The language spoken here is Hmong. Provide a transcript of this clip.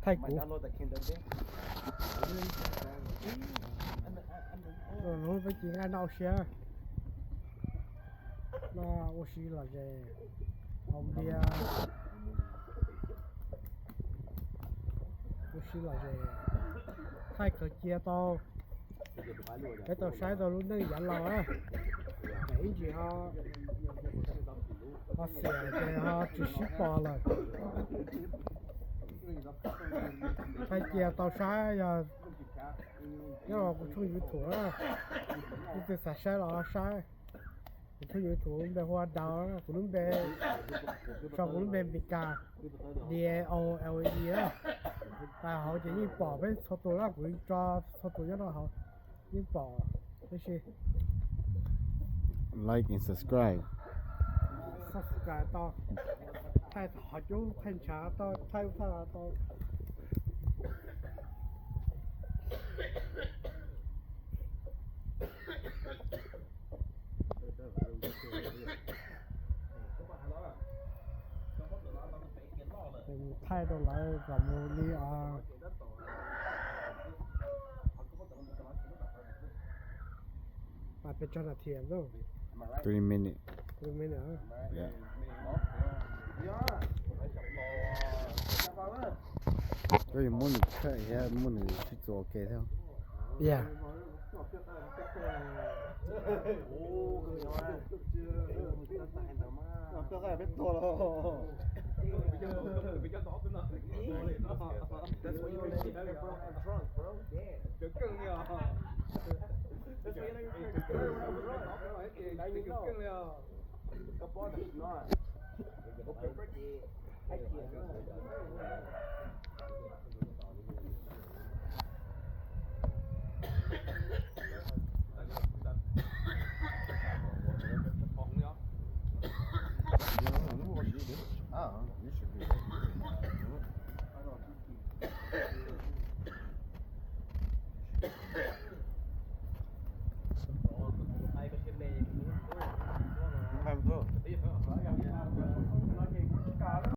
Thaij kuv. Hnub peb cia nqaij noj ua si, noj ua si lom zem, haus npias, ua si lom zem, thaij khaws cia tau. Peb tau saib tau lub neej yav laus, ib ntsis ho xiam ces ho tsis sib pom lawm. Thaij cia tau saib yog nyob kuv tshooj YouTube, leej twg xav saib los saib. Kuv tshooj YouTube npe hu ua Daus, kuv lub npe, so kuv lub npe Meskas, D A O L E, tas hauv ces yeej pom peb txhua tus na, kuv tso txhua tus nyob rau hauv yeej pom tib si. Like and subscribe. Subscribe tau, thaij qhov cub thaij ntshav tau, thaij ub thaij no tau. Mus thaij rau lawv kom mus li os. Peb tsawg nas this? Twenty minutes. Twenty minutes. Koj yuav muab nws cut thiab muab nws sib txuas ua ke thiab. Yeah.